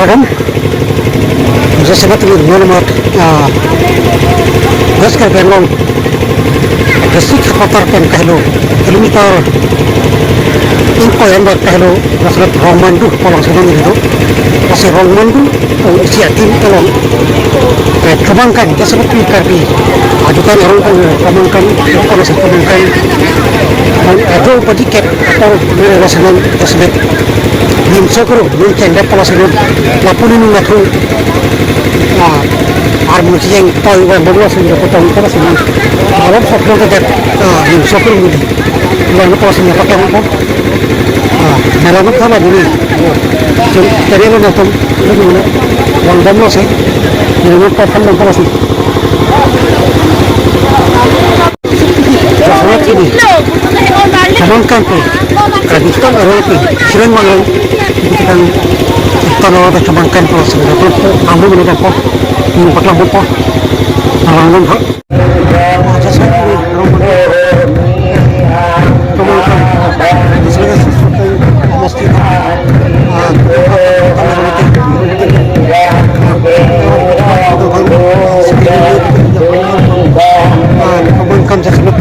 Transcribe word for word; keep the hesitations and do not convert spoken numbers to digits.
Rom, jasemet ni non mat, ah, West Karbi Anglong district headquarter pen kahelo kilometer ingkoi anbak kahelo, jasemet Rongmandu pu along si nangli do. Lasi Rongmandu, oh, isi adim along, eh, Kemangkan, jasemet pi Karbi adukan arong pen, eh, Kemangkan, pu along si Kemangkan, eh, ado padi kep apor, eh, lasi non jasemet Nimso Kuru, Ningkan Dep pu along si non, lapu ni nung mathu, ah, armu si jeng toi wan bom lasi non potong pu along si non. Alam soklo ke dep, ah, Nimso Kuru mudi. Wan pu along si non pakai apa? Ah, malam thala dini. Jeng tadi lo natum, lo dulu. Wan bom lasi. Ini non potong bom lasi. Jasemet ini Kemangkan pu, Karbi Anglong pu, Siren Mangrong, itu kan tanah ada Kemangkan pu, sebenarnya pu, kamu mana pu, ini paklam pu, orang pun, jasemet ini, orang pun, Kemangkan, sebenarnya sesuatu yang mesti, ah, Kemangkan jasemet.